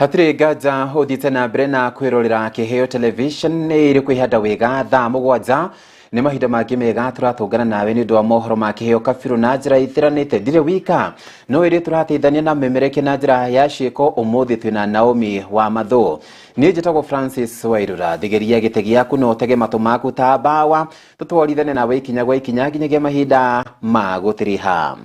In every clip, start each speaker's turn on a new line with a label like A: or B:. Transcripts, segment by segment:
A: Hatirĩ nganja ũthiĩte na mbere na kwĩrorera Kĩheo Television nĩ ĩrĩ kwĩhanda wega thaa 7 nĩ mahinda mangĩ mega tũratũngana nawe nĩ ũndũ wa mohoro ma Kĩheo Kabirũ na njĩra itiranĩte ndirĩ wika no ĩrĩ tũrateithania na memereke na njĩra ya ciĩko. Ũmũthĩ twĩna Naomi wa Mathũ, niĩ njĩtagwo Francis Wairura. Thigeria gĩtĩ gĩaku na ũtege matũ maku ta mbawa, tũtwarithane nawe ikinya gwa ikinya nginyagia mahinda ma gũtiriha.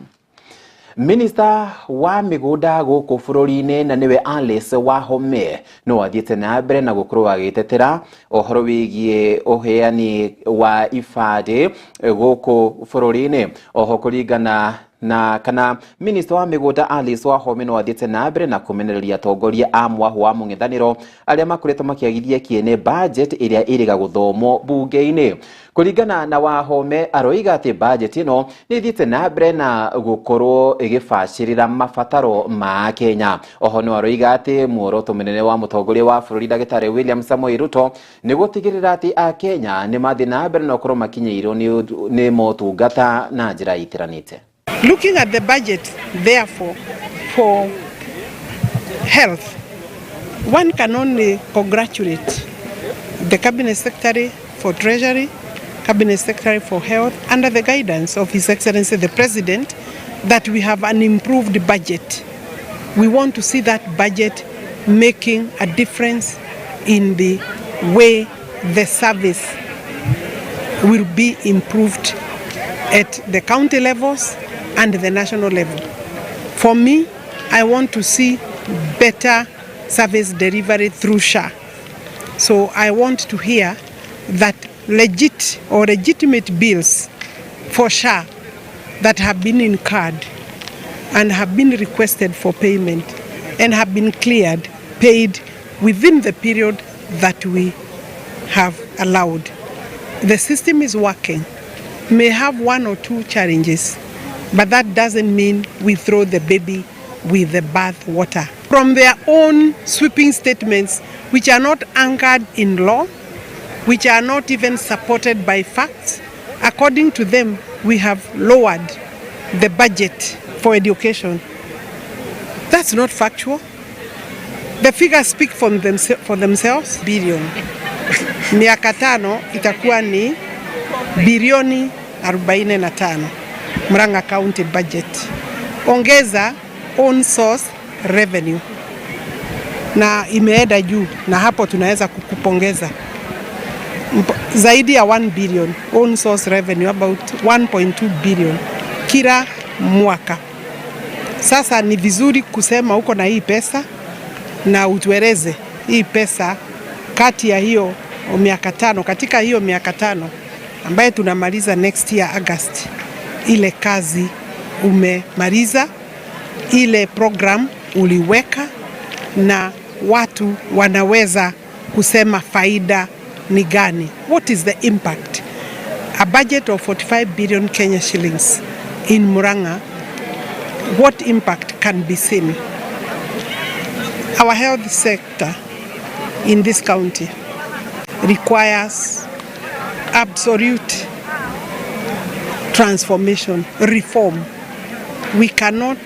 A: Minista wa mĩgũnda gũkũ bũrũri-inĩ na nĩwe Alice Wahome no athiĩte na mbere na gũkorwo agĩtetera ũhoro wĩgiĩ ũheani wa ibandĩ gũkũ bũrũri-inĩ. Oho kũringana na kana minista wa mĩgũnda Alice Wahome no athiĩte na mbere na kũmenereria atongoria a mwahũ wa mũng'ethanĩro arĩa makoretwo makĩagithia kĩene budget ĩrĩa ĩrĩga gũthomwo bunge-inĩ. Kũringana na Wahome, aroiga atĩ budget ĩno nĩ ĩthiĩte na mbere na gũkorwo ĩgĩbacĩrĩra mabataro ma Kenya. Oho no aroiga atĩ muoroto mũnene wa mũtongoria wa bũrũri ndagĩtarĩ William Samoei Ruto nĩ gũtigĩrĩra atĩ Akenya nĩ mathiĩ na mbere na gũkorwo makinyĩirwo nĩ motungata na njĩra itiranĩte.
B: Looking at the budget, therefore, for health, one can only congratulate the Cabinet Secretary for Treasury, Cabinet Secretary for Health, under the guidance of His Excellency the President, that we have an improved budget. We want to see that budget making a difference in the way the service will be improved at the county levels and the national level. For me, I want to see better service delivery through SHA. So I want to hear that legit or legitimate bills for SHA that have been incurred and have been requested for payment and have been cleared, paid within the period that we have allowed. The system is working, may have one or two challenges, but that doesn't mean we throw the baby with the bath water. From their own sweeping statements, which are not anchored in law, which are not even supported by facts, according to them, we have lowered the budget for education. That's not factual. The figures speak for themselves. Billion. Miaka 5 itakuwa ni bilioni 45 Murang'a County budget. Ongeza own source revenue na imeenda juu, na hapo tunaweza kukupongeza zaidi ya 1 billion own source revenue, about 1.2 billion kila mwaka. Sasa ni vizuri kusema uko na hii pesa na utueleze hii pesa kati ya hiyo miaka 5, katika hiyo miaka 5 ambaye tunamaliza next year August, ile kazi umemaliza, ile program uliweka, na watu wanaweza kusema faida ni gani? What is the impact? A budget of 45 billion Kenya shillings in Murang'a, what impact can be seen? Our health sector in this county requires absolute transformation, reform. We cannot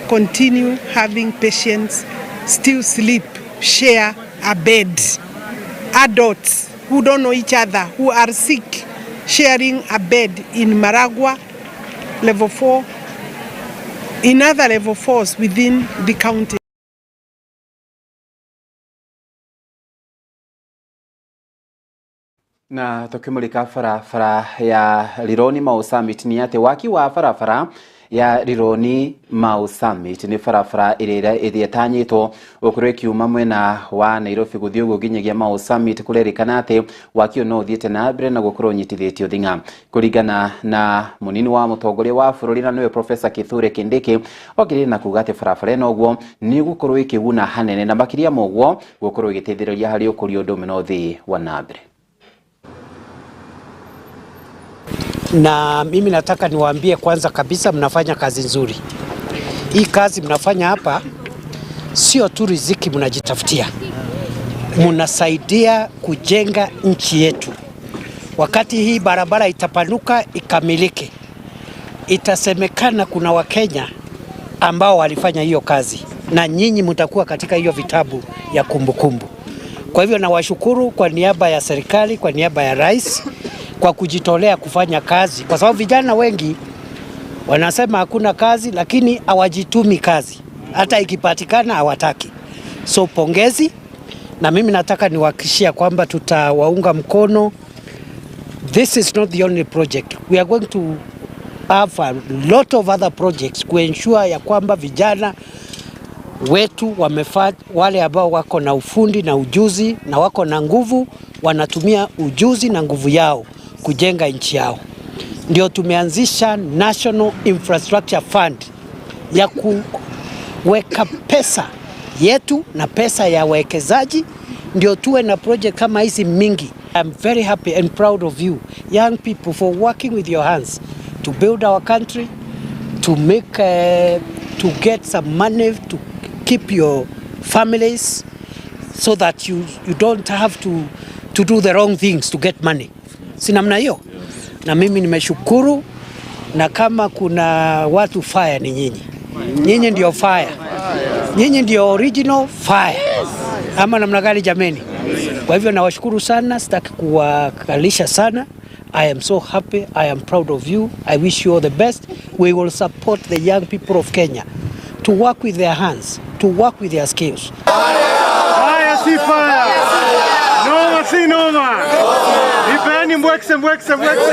B: continue having patients still sleep, share a bed. Adults who don't know each other, who are sick, sharing a bed in Maragua, level 4, in other level 4s within the county.
A: Na tukimulika barabara ya Rironi Mau Summit ni atĩ waki wa barabara ya Rironi Mau Summit nĩ barabara ĩrĩa ĩtanyĩtwo gũkorwo ĩkiuma mwena wa Nairobi gũthiĩ ũguo nginyagia Mau Summit. Kũrerĩkana atĩ waki ũyũ no ũthiĩte na mbere na gũkorwo ũnyitithĩtio thing'a. Kũringana na mũnini wa mũtongoria wa bũrũri na nĩwe Professor Kithure Kindiki, ongereire na kuga atĩ barabara ĩno ũguo nĩ ĩgũkorwo ĩkĩguna hanene na makĩria ma ũguo gũkorwo ĩgĩteithĩrĩria harĩ ũkũria ũndũ ũmwe na ũthii wa na mbere.
C: Na mimi nataka niwaambie kwanza kabisa, mnafanya kazi nzuri. Hii kazi mnafanya hapa sio tu riziki mnajitafutia, mnasaidia kujenga nchi yetu. Wakati hii barabara itapanuka ikamilike, itasemekana kuna Wakenya ambao walifanya hiyo kazi. Na nyinyi mtakuwa katika hiyo vitabu ya kumbukumbu. Kwa hivyo nawashukuru kwa niaba ya serikali, kwa niaba ya rais, kwa kujitolea kufanya kazi, kwa sababu vijana wengi wanasema hakuna kazi, lakini hawajitumi kazi, hata ikipatikana hawataki. So pongezi, na mimi nataka niwahakikishia kwamba tutawaunga mkono. This is not the only project. We are going to have a lot of other projects kuensure ya kwamba vijana wetu wale ambao wako na ufundi na ujuzi na wako na nguvu, wanatumia ujuzi na nguvu yao kujenga nchi yao. Ndio tumeanzisha National Infrastructure Fund ya kuweka pesa yetu na pesa ya wawekezaji, ndio tuwe na project kama hizi mingi. I'm very happy and proud of you young people for working with your hands to build our country, to get some money to keep your families so that you don't have to do the wrong things to get money. Si namna hiyo? Na mimi nimeshukuru, na kama kuna watu fire ni nyinyi. Nyinyi ndio fire. Nyinyi ndio original fire. Ama namna gani jameni? Kwa hivyo nawashukuru sana, sitaki kuwakalisha sana. I am so happy, I am proud of you. I wish you all the best. We will support the young people of Kenya to work with their hands, to work with their skills.
D: Fire si fire. Noma si noma. Nipeni mbwekse mbwekse mbwekse.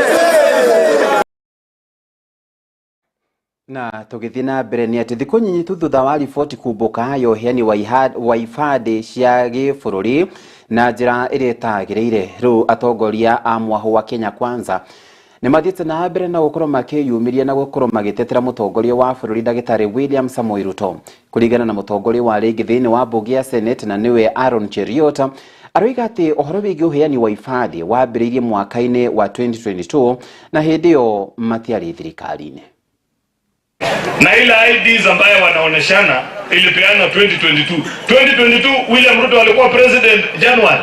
A: Na tũgĩthiĩ na mbere nĩ atĩ thikũ nyinyi tu thutha wa riboti kumbũka ya ũheani wa ibandĩ cia gĩbũrũri na njĩra ĩrĩa ĩtagĩrĩire, rĩu atongoria a mwahũ wa Kenya Kwanza nĩ mathiĩte na mbere na gũkorwo makĩyumĩria na gũkorwo magĩtetera mũtongoria wa bũrũri ndagĩtarĩ William Samoei Ruto. Kũringana na mũtongoria wa rĩngĩ thĩinĩ wa mbunge ya Senate na nĩwe Aaron Cheruiyot, aroiga atĩ ũhoro wĩgiĩ ũheani wa ibandĩ wambĩrĩirie mwaka-inĩ wa 2022 na hĩndĩ ĩyo matiarĩ thirikari-inĩ.
E: Na ile IDs ambayo wanaoneshana ilipeana 2022. 2022 William Ruto alikuwa president January.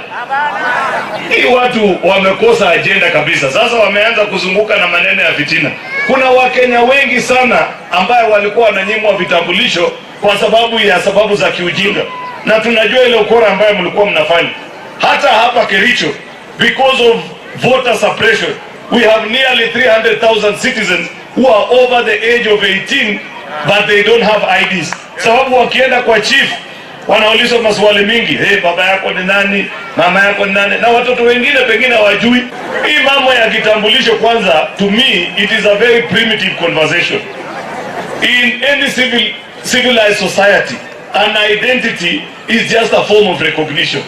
E: Hii watu wamekosa agenda kabisa. Sasa wameanza kuzunguka na maneno ya fitina. Kuna Wakenya wengi sana ambayo walikuwa wananyimwa vitambulisho kwa sababu ya sababu za kiujinga, na tunajua ile ukora ambayo mlikuwa mnafanya hata hapa Kericho. Because of voter suppression, we have nearly 300,000 citizens who are over the age of 18 but they don't have IDs. Sababu wakienda kwa chief wanaulizwa maswali mingi, hey, baba yako ni nani, mama yako ni nani, na watoto wengine pengine hawajui. Hii mambo ya kitambulisho kwanza, to me it is a very primitive conversation. In any civilized society, an identity is just a form of recognition.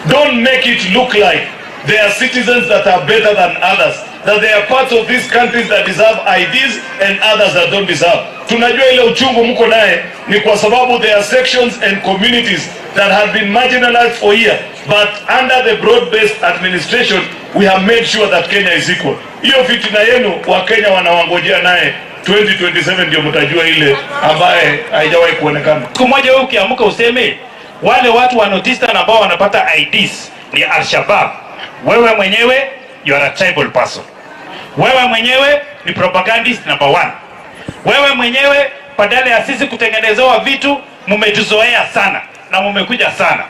E: Don't make it look like there are citizens that are better than others, that there are parts of these countries that deserve IDs and others that don't deserve. Tunajua ile uchungu mko naye ni kwa sababu there are sections and communities that have been marginalized for years, but under the broad-based administration we have made sure that Kenya is equal. Hiyo fitina yenu Wakenya wanawangojea naye 2027 ndio mtajua ile ambaye haijawahi kuonekana.
F: Siku moja wewe ukiamka useme wale watu wa North Eastern ambao wanapata IDs ni Al-Shabaab, wewe mwenyewe you are a tribal person. Wewe mwenyewe ni propagandist number one. Wewe mwenyewe badala ya sisi kutengenezewa vitu, mumetuzoea sana na mumekuja sana.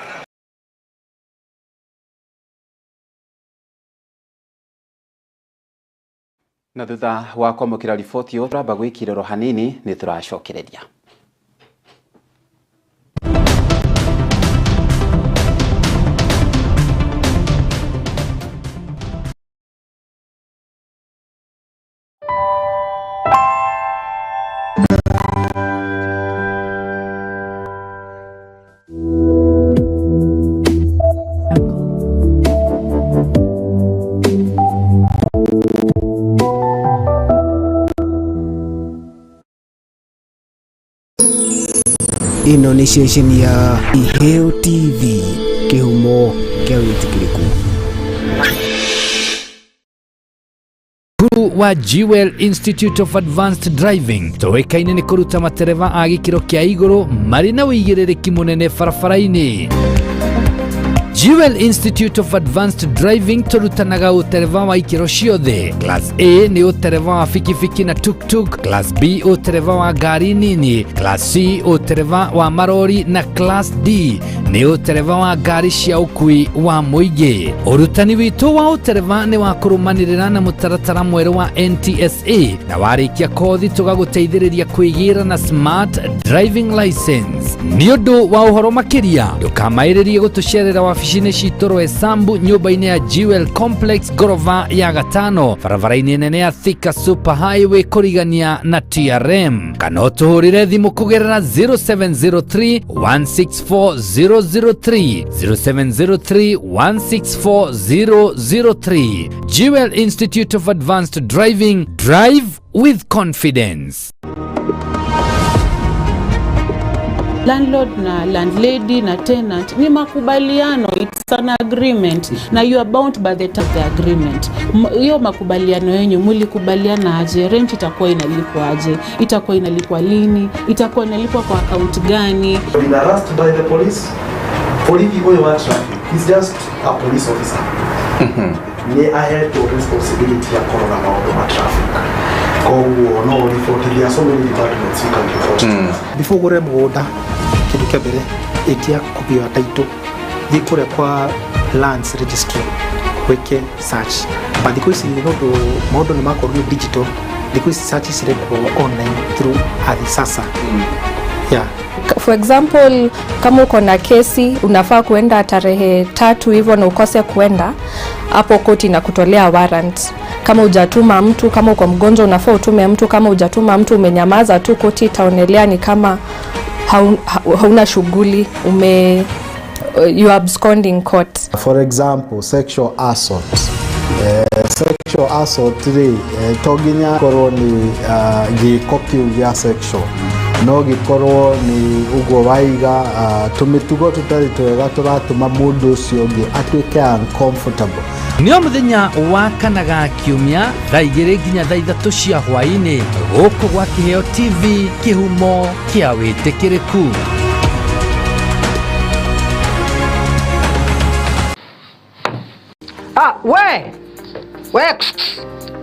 A: Na thutha wa kwamũkĩra riboti ĩyo tũramba gwĩkirĩrwo hanini nĩ tũracokereria.
G: Ĩno nĩ ceceni ya Iheo TV, kĩhumo kĩa wĩtĩkĩrĩku.
H: Cukuru wa Jewel Institute of Advanced Driving toĩkaine nĩ kũruta matereba a gĩkĩro kĩa igũrũ marĩ na ũigĩrĩrĩki mũnene barabara-inĩ. Jewel Institute of Advanced Driving tũrutanaga ũtereba wa ikĩro ciothe. Class A nĩ ũtereba wa bikibiki na tuktuk, Class B ũtereba wa ngari nini, Class C ũtereba wa marori na Class D nĩ ũtereba wa ngari cia ũkui wa mũingĩ. Ũrutani witũ wa ũtereba nĩ wa kũrũmanĩrĩra na mũtaratara mwerũ wa NTSA na warĩkia kothi tũgagũteithĩrĩria kwĩgĩra na smart driving license. Nĩ ũndũ wa ũhoro makĩria ndũkamaĩrĩrie gũtũcerera wabici-inĩ citũ Roysambu nyũmba-inĩ ya Jewel Complex ngorova ya gatano barabara-inĩ nene ya Thika Super Highway kũrigania na TRM, kana ũtũhũrĩre thimũ kũgerera 0703 164 003, 0703 164 003. Jewel Institute of Advanced Driving, drive with confidence.
I: Landlord na landlady na tenant ni makubaliano, it's an agreement na you are bound by the terms of the agreement. Hiyo makubaliano yenyu mulikubaliana aje? Rent itakuwa inalipwa aje? Itakuwa inalipwa lini? Itakuwa inalipwa kwa account gani?
J: Been harassed by the police. Borithi ũyũ wa traffic, he's just a police officer. Nĩ ahetwo responsibility ya kũrora maũndũ ma traffic, koguo no report. There are so many departments you can report to.
K: Before ũgũre mũgũnda, kĩndũ kĩa mbere, ĩtia copy ya title, thiĩ kũrĩa kwa lands registry wĩke search. But thikũ ici nĩ ũndũ maũndũ nĩ makorirwo digital, thikũ ici search cirekwo online through Ardhi Sasa, yeah.
L: For example, kama uko na kesi unafaa kuenda tarehe 3 hivyo na ukose kuenda, hapo koti na kutolea warrant. Kama hujatuma mtu, kama uko mgonjwa unafaa utume mtu, kama hujatuma mtu umenyamaza tu, koti itaonelea ni kama hauna shughuli, ume you are absconding court.
M: For example, sexual assault. Sexual assault rĩ, to nginya korwo nĩ gĩko kĩu gĩa sexual, no gĩkorwo nĩ ũguo waiga tũmĩtugo tũtarĩ twega tũratũma mũndũ ũcio ũngĩ atuĩke uncomfortable.
H: Nĩ o mũthenya wa kana ga kiumia thaa 2 nginya thaa 3 cia hwaĩ-inĩ gũkũ gwa Kĩheo TV, kĩhumo kĩa wĩtĩkĩrĩku.
N: Ah, we we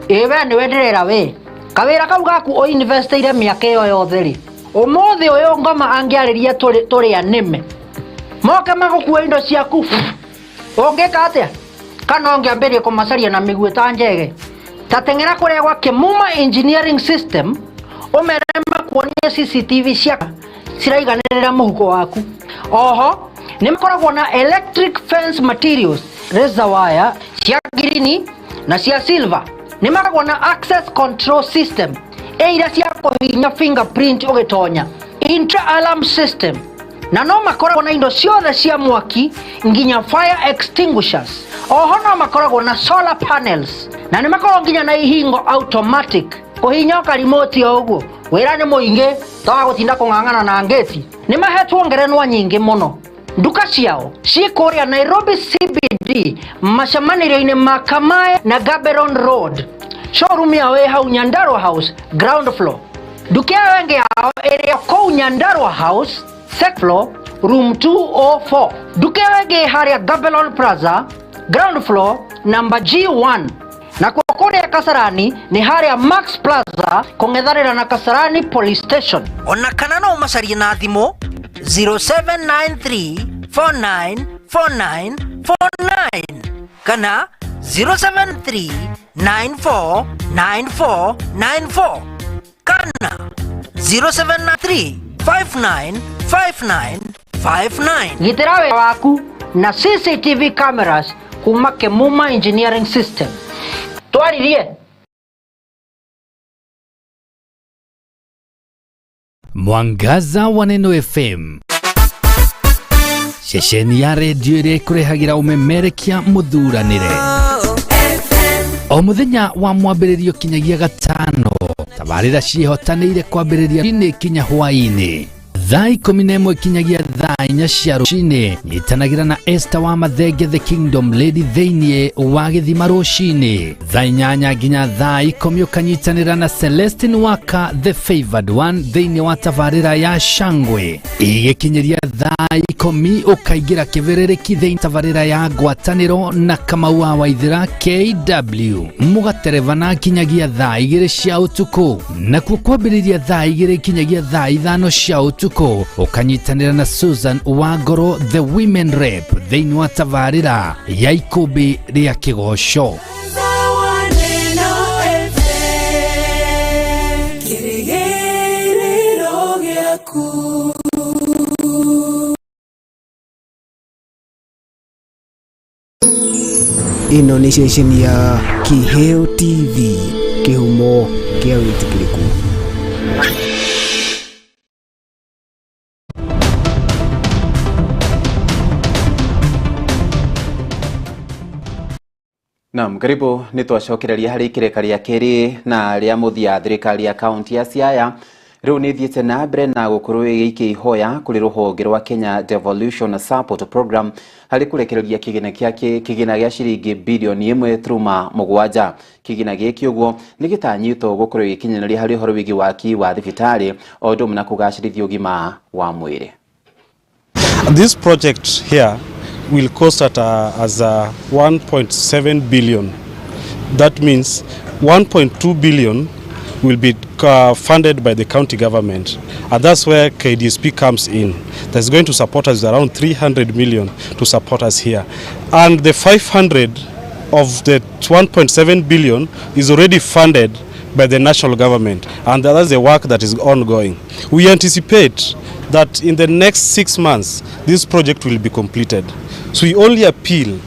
N: ĩ we nĩwe ndĩrera we kawĩra kau gaku ũinvestĩire mĩaka ĩyo yothe rĩ, ũmũthĩ ũyũ ngoma angĩarĩria tũrĩ anĩme moke magũkua indo ciaku, ũngĩka atĩa? Kana ũngĩambĩrĩria kũmacaria na mĩguĩ ta njege? Ta teng'era kũrĩa gwa Kĩmuma Engineering System ũmere makuonie CCTV cia ciraiganĩrĩra mũhuko waku. Oho nĩ makoragwo na electric fence materials, razor wire cia girini na cia silver. Nĩ makoragwo na access control system ĩ iria cia kũhihinya fingerprint ũgĩtonya, intra alarm system, na no makoragwo na indo ciothe cia mwaki nginya fire extinguishers. Oho no makoragwo na solar panels na nĩ makoragwo nginya na ihingo automatic kũhihinya karimoti o ũguo. Wĩra nĩ mũingĩ toga gũtinda kũng'ang'ana na ngĩti. Nĩ mahetwo ngerenwa nyingĩ mũno. Nduka ciao ciĩ kũrĩa Nairobi CBD, macemanĩrio-inĩ ma Kamae na Gaborone Road. Showroom yao ĩ hau Nyandarua House, ground floor. Nduka ĩyo ĩngĩ yao ĩrĩ kũu Nyandarua House, second floor, room 204. Nduka ĩyo ĩngĩ ĩ harĩa Gaborone Plaza, ground floor, number G1. Nakuo kũrĩa Kasarani nĩ harĩa Max Plaza kũng'ethanĩra na Kasarani Police Station. Ona kana no ũmacarie na thimũ 0793 4949 49 kana 073 9494 94 kana 0793 5959 59. Gitĩra wĩra waku na CCTV cameras kuma Kemuma Engineering System. Twaririe.
H: Mwangaza wa Neno FM, ceceni ya redio ĩrĩa ĩkũrehagĩra ũmemerekia mũthuranĩre o mũthenya wa mwambĩrĩrio kinyagia gatano. Tabarĩra ciĩhotanĩire kwambĩrĩria inĩ kinya hwaĩ-inĩ thaa 11 kinyagia thaa 4 cia rũcinĩ. Nyitanagĩra na Esther wa Mathenge, the Kingdom Lady, thĩinĩ wa gĩthima rũcinĩ thaa 8 nginya thaa 10. Ũkanyitanĩra na Celestine Waka, the favored one, thĩinĩ wa tabarĩra ya Shangwe igĩkinyĩria thaa Thaa 10 ũkaingĩra kĩbĩrĩrĩki thĩinĩ tabarĩra ya ngwatanĩro na Kamau wa Waithĩra KW mũgaterebana nginyagia thaa 2 cia ũtukũ, nakuo kwambĩrĩria thaa 2 nginyagia thaa 5 cia ũtukũ ũkanyitanĩra na Susan Wangoro the Women Rep thĩinĩ wa tabarĩra ya ikũmbĩ rĩa kĩgoco.
G: Ĩno nĩ ceceni ya Kiheo TV, kĩhumo kĩa wĩtĩkĩrĩku.
A: Naam, karibu nĩ twacokereria harĩ ikĩrĩka rĩa kerĩ na rĩa mũthia. Thirikari ya kaunti ya Siaya rĩu nĩ ĩthiĩte na mbere na gũkorwo ĩgĩikia ihoya kũrĩ rũhonge rwa Kenya Devolution Support Program harĩ kũrekereria kĩgĩna kĩa ciringi bilioni 1.7. Kĩgĩna gĩkĩ ũguo nĩ gĩtanyĩtwo gũkorwo gĩkinyanĩria harĩ ũhoro wĩgiĩ waki wa thibitarĩ o ũndũ ũmwe na kũgacĩrithia ũgima wa mwĩrĩ.
O: This project here will cost at as a 1.7 billion. That means 1.2 billion will be funded by the county government, and that's where KDSP comes in. That's going to support us around 300 million to support us here, and the 500 of the 1.7 billion is already funded by the national government, and that's the work that is ongoing. We anticipate that in the next 6 months this project will be completed. So we only appeal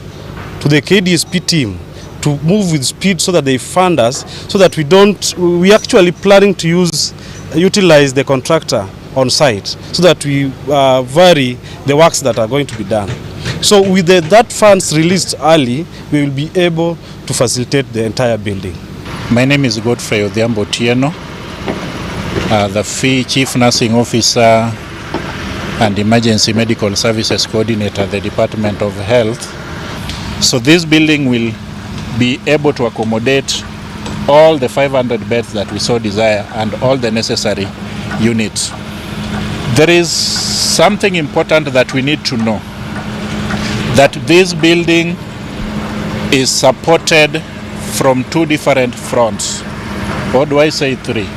O: to the KDSP team to move with speed so that they fund us, so that we don't, we actually planning to utilize the contractor on site so that we vary the works that are going to be done. So with that funds released early, we will be able to facilitate the entire building.
P: My name is Godfrey Odhiambo Tieno, the Chief Nursing Officer and Emergency Medical Services Coordinator at the Department of Health. So this building will be able to accommodate all the 500 beds that we so desire and all the necessary units. There is something important that we need to know, that this building is supported from two different fronts. Or do I say three?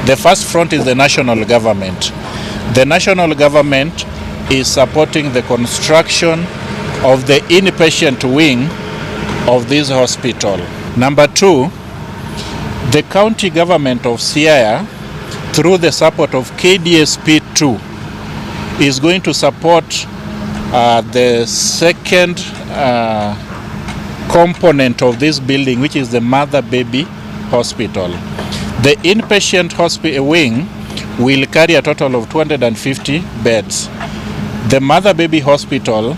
P: The first front is the national government. The national government is supporting the construction of the inpatient wing of this hospital. Number two, the county government of Siaya, through the support of KDSP2, is going to support the second component of this building, which is the mother-baby hospital. The inpatient hospital wing will carry a total of 250 beds. The mother-baby hospital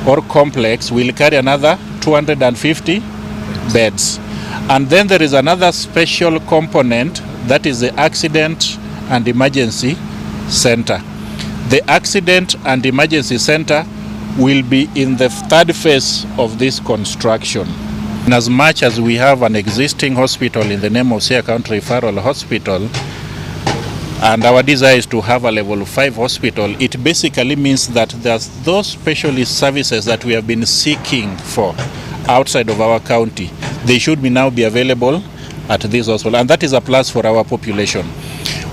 P: or complex will carry another 250 beds. And then there is another special component, that is the accident and emergency center. The accident and emergency center will be in the third phase of this construction. And as much as we have an existing hospital in the name of Siaya County Referral Hospital, and our desire is to have a level 5 hospital, it basically means that there's those specialist services that we have been seeking for outside of our county. They should be now be available at this hospital, and that is a plus for our population.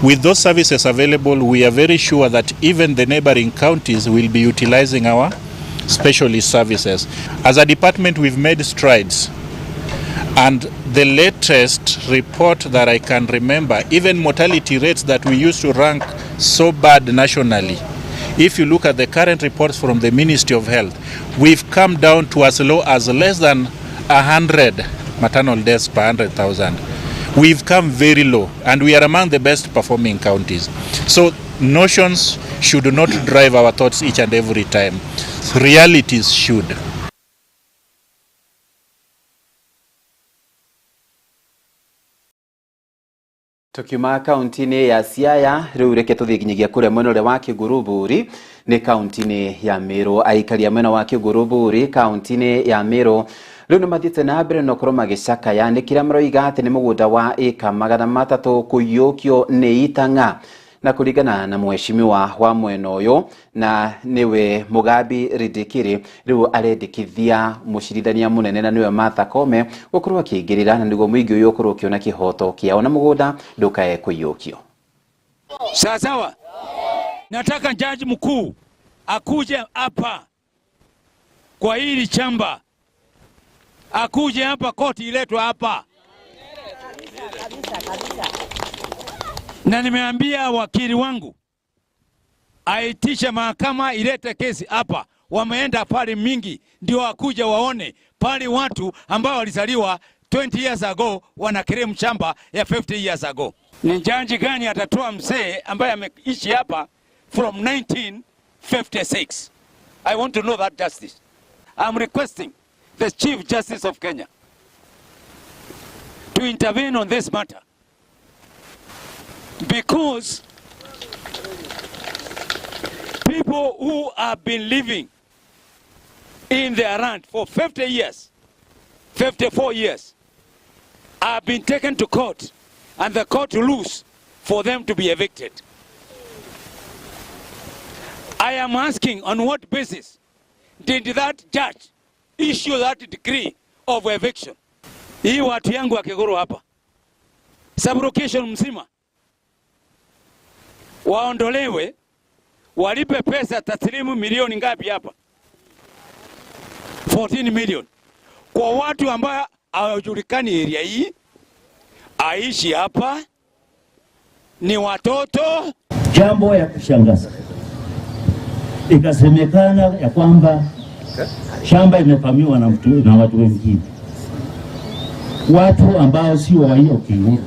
P: With those services available, we are very sure that even the neighboring counties will be utilizing our specialist services. As a department, we've made strides. And the latest report that I can remember, even mortality rates that we used to rank so bad nationally, if you look at the current reports from the Ministry of Health, we've come down to as low as less than 100 maternal deaths per 100,000. We've come very low, and we are among the best performing counties. So notions should not drive our thoughts each and every time. Realities should.
A: Tukiuma kaunti-inĩ ya Siaya rĩu reke tũthiĩ nginyagia kũrĩa mwena ũrĩa wa Kĩngũrũmbũri nĩ kaunti-inĩ ya Meru. Aikari a mwena wa Kĩngũrũmbũri kaunti-inĩ ya Meru rĩu nĩ mathiĩte na mbere na gũkorwo magĩcakaya nĩ kĩrĩa maroiga atĩ nĩ mũgũnda wa ĩka 300 kũiyũkio nĩ itang'a. Na kũringana na mheshimiwa wa mwena ũyũ na nĩwe Mugambi Rindikiri, rĩu arendekithia mũcirithania mũnene na nĩwe Martha Koome gũkorwo akĩingĩrĩra na nĩguo mũingĩ ũyũ ũkorwo ũkĩona kĩhoto kĩao na mũgũnda ndũkae kũiyũkio.
Q: Sawa sawa, nataka jaji mkuu akuje hapa kwa hili chamba, akuje hapa, koti iletwe hapa, na nimeambia wakili wangu aitishe mahakama ilete kesi hapa. Wameenda pale mingi, ndio akuja waone pale watu ambao walizaliwa 20 years ago wana claim shamba ya 50 years ago. Ni jaji gani atatoa mzee ambaye ameishi hapa from 1956? I want to know that justice. I'm requesting the Chief Justice of Kenya to intervene on this matter because people who have been living in their land for 50 years, 54 years, have been taken to court and the court lose for them to be evicted. I am asking, on what basis did that judge issue that decree of eviction? Hii watu yangu wa Kiguru hapa, sublocation mzima waondolewe, walipe pesa taslimu milioni ngapi hapa? 14 million kwa watu ambao hawajulikani area hii, aishi hapa, ni watoto.
R: Jambo ya kushangaza, ikasemekana ya kwamba shamba imevamiwa na watu wengine, watu ambao sio wa hiyo Kiguru.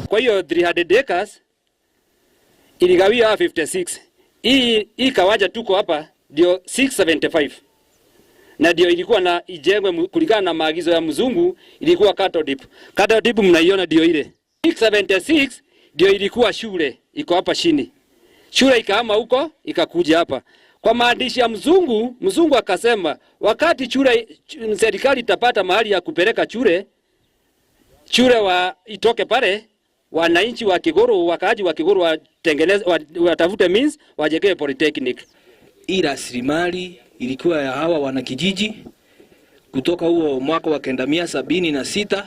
S: Kwa hiyo 300 acres iligawiwa 56. Hii kawaja tuko hapa ndio 675 na ndio ilikuwa na ijengwe kulingana na maagizo ya mzungu, ilikuwa cattle dip. Cattle dip mnaiona ndio ile 676 ndio ilikuwa shule iko hapa chini. Shule ikahama huko ikakuja hapa. Kwa maandishi ya mzungu, mzungu akasema wakati shule serikali itapata mahali ya kupeleka shule wa itoke pale, wananchi wa Kiguru, wakaaji wa Kiguru watengeneze, watafute means wajengee polytechnic.
T: Hii rasilimali ilikuwa ya hawa wanakijiji kutoka huo mwaka wa 1976,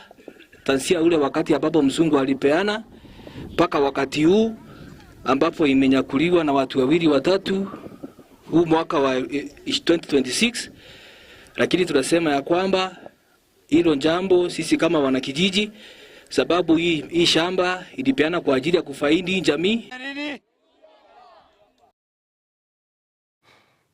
T: tansia ule wakati ambapo mzungu alipeana mpaka wakati huu ambapo imenyakuliwa na watu wawili watatu huu mwaka wa 2026. Lakini tunasema ya kwamba hilo jambo sisi kama wanakijiji, sababu hii shamba ilipeana kwa ajili ya kufaidi jamii.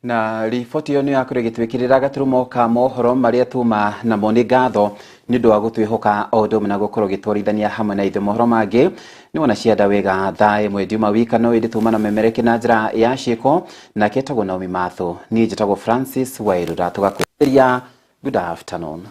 A: Na riboti ĩyo nĩ yakorwo ĩgĩtwĩkĩrĩra gaturumo ka mohoro marĩa tuma namo. Nĩ ngatho nĩ ũndũ wa gũtwĩhoka o ũndũ ũmwe na gũkorwo gĩtwarithania hamwe na ithuĩ. Mohoro mangĩ nĩ wona cianda wega thaa 1 ndiuma wika no ĩndĩ tuma na memereke na njĩra ya ciĩko. Nake etagwo Naomi Matho, niĩ njĩtagwo Francis Wairura. Tũgakwĩrĩria good afternoon.